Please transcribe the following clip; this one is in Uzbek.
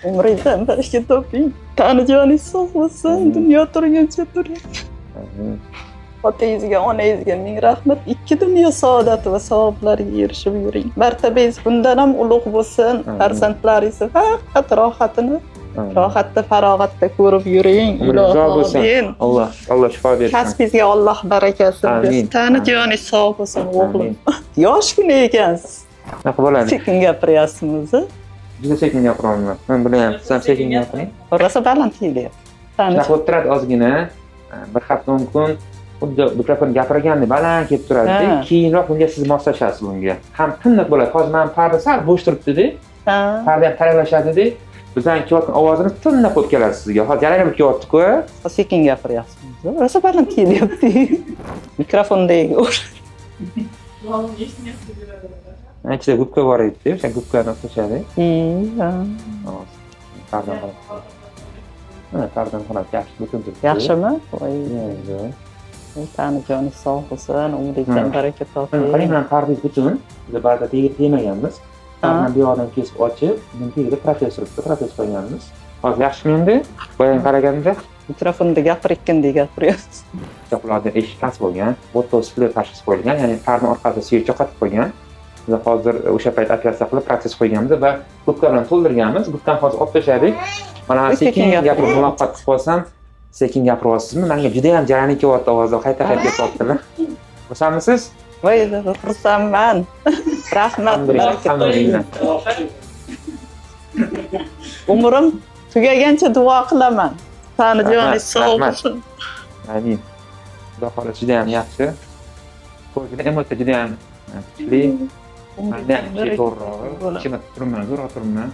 Umringizdan baraka toping. Tani joningiz sog' bo'lsin, dunyo turguncha turing. Amin. Otangizga, onangizga ming rahmat. Ikki dunyo saodati va savoblariga erishib yuring. Martabangiz bundan ham ulug' bo'lsin. Amin. Farzandlaringizni faqat rohatini, Amin. rohatda, farog'atda ko'rib yuring. Umringiz uzoq bo'lsin. Ilohim. Alloh, Alloh shifo bersin. Kasbingizga Alloh barakasini Amin. bersin. Tani Amin. joningiz sog' bo'lsin, o'g'lim. Amin. Yoshgina ekansiz. Shunaqa bo'ladi. Sekin gapiryapsiz o'zi. Juda sekin gapiryapman. Men bilyapman. Siz ham sekin gapiring. Rosa baland kelyapti. Tani Shunaqa bo'lib turadi ozgina. Bir hafta 10 kun xuddi mikrofon gapirgandek baland kelib turadi. Ha. Keyinroq bunga siz moslashasiz bunga. Ham tiniq bo'ladi. Hozir mana parda sal bo'sh turibdi-da. Ha. Parda ham taralashadi-da. Bizdan kelayotgan ovozimiz tiniq bo'lib keladi sizga. Hozir jarang bo'lib kelyapti-ku. Sekin gapiryapsiz. Rosa baland kelyapti. Mikrofondagi Ichida gubka bor edi, o'sha gubkani olib tashladi. Ha. Hozir Pardan qarab. Mana pardan qarab yaxshi butun turibdi. Yaxshimi? Voy, Zo'r. tani joningiz sog' bo'lsin, umringizdan Ha. baraka toping. Mana qarang, mana pardangiz butun. Biz parda tegmaganmiz. Pardan bu yoqdan kesib ochib, buni tagida protez turibdi, protez qo'yganmiz. Hozir yaxshimi endi? Boyagi qaraganda Mikrofonda gapirayotgandek gapiryapsiz. quloqda eshik past bo'lgan, otosflor tashxis qo'yilgan, ya'ni parni orqasida suyak qotib qo'ygan. Biz hozir o'sha payt operatsiya qilib protez qo'yganmiz va gubka bilan to'ldirganmiz. Gubkani hozir olib tashladik. Mana Sekin sekin gapiring. gapirib muloqot qilib qolsam, sekin gapiryapsizmi? Menga juda ham jaranglik kelyapti ovozim, qayta-qayta ketyaptilar. Xursandmisiz? Voy, xursandman. Rahmat. Alhamdulillah, Baraka alhamdulillah. toping. Umrim tugagancha duo qilaman. Tani joningiz sog' Rahmat. bo'lsin. Amin. Xudo xohlasa juda ham yaxshi. Ko'rgina emotsiya juda ham kuchli. Menda ham kuchli to'g'rirog'i. Bo'ladi. Ikki marta turibman, zo'rg'a turibman.